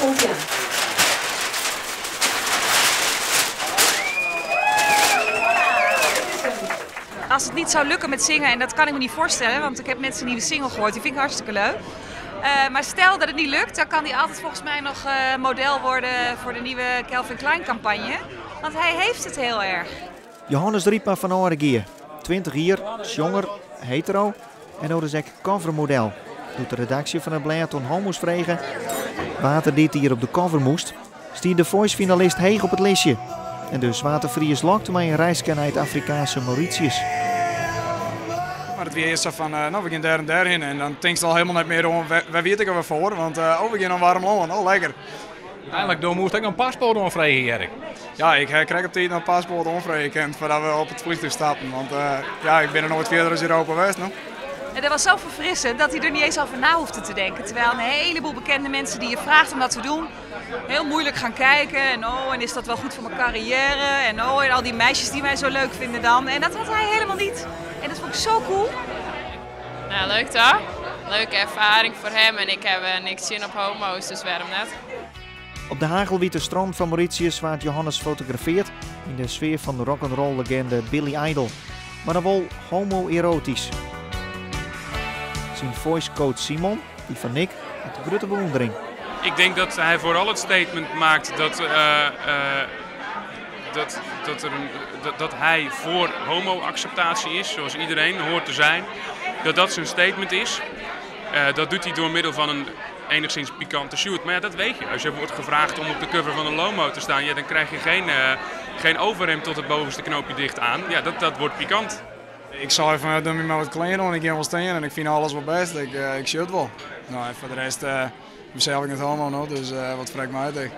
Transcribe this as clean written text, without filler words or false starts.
Oantjaan. Als het niet zou lukken met zingen, en dat kan ik me niet voorstellen, want ik heb net zijn nieuwe single gehoord, die vind ik hartstikke leuk. Maar stel dat het niet lukt, dan kan hij altijd volgens mij nog model worden voor de nieuwe Calvin Klein campagne. Want hij heeft het heel erg. Johannes Riepa fan Aldegea, 20 jier, sjonger, hetero en dat is ek covermodel. Doe't de redaksje fan it blêd oan homo's frege wa't der dit jier op de cover moast, stie de Voice-finalist heech op it listje. En dus waard de Fries lokt mei in reiske nei it Afrikaanske Mauritius. Mar it wie earst sa fan, no, we gean dêr en dêr hinne. En dan tinkst al hielendal net mear oan wêr wie it ek alwer foar, want oh, we gean nei waarm lân, oh lekker. Uteinlik do moast ek noch in paspoart oanfreegje, hear ik. Ja, ik ha krekt op tiid noch in paspoart oanfreegje kind foardat we op it fleantúch stapten, want ja, ik bin noch noait fierder as Europa west, no. En dat was zo verfrissend dat hij er niet eens over na hoefde te denken. Terwijl een heleboel bekende mensen die je vraagt om dat te doen, heel moeilijk gaan kijken. En oh, en is dat wel goed voor mijn carrière? En oh, en al die meisjes die mij zo leuk vinden dan. En dat had hij helemaal niet. En dat vond ik zo cool. Nou, leuk toch? Leuke ervaring voor hem en ik heb niks zin op homo's, dus waarom net? Op de hagelwite strân fan Mauritius waard Johannes fotografearre yn de sfear fan de rock'n'roll legende Billy Idol. Mar dan wol homo-eroatysk. Syn voice coach Simon, dy fan Nick, hat grutte bewûndering. Ik denk dat hij vooral het statement maakt dat hij voor homo-acceptatie is, zoals iedereen hoort te zijn. Dat dat zijn statement is. Dat doet hij door middel van een enigszins pikante shoot. Maar ja, dat weet je. Als je wordt gevraagd om op de cover van een Lomo te staan, ja, dan krijg je geen overhemd tot het bovenste knoopje dicht aan. Ja, dat wordt pikant. Ik sei fan, doch my mar wat klean oan, ik gean wol stean en ik fyn alles wol bêst. Ik sjoch wol. No, en foar de rest, ik bin sels net homo no, dus wat frekt my it ek.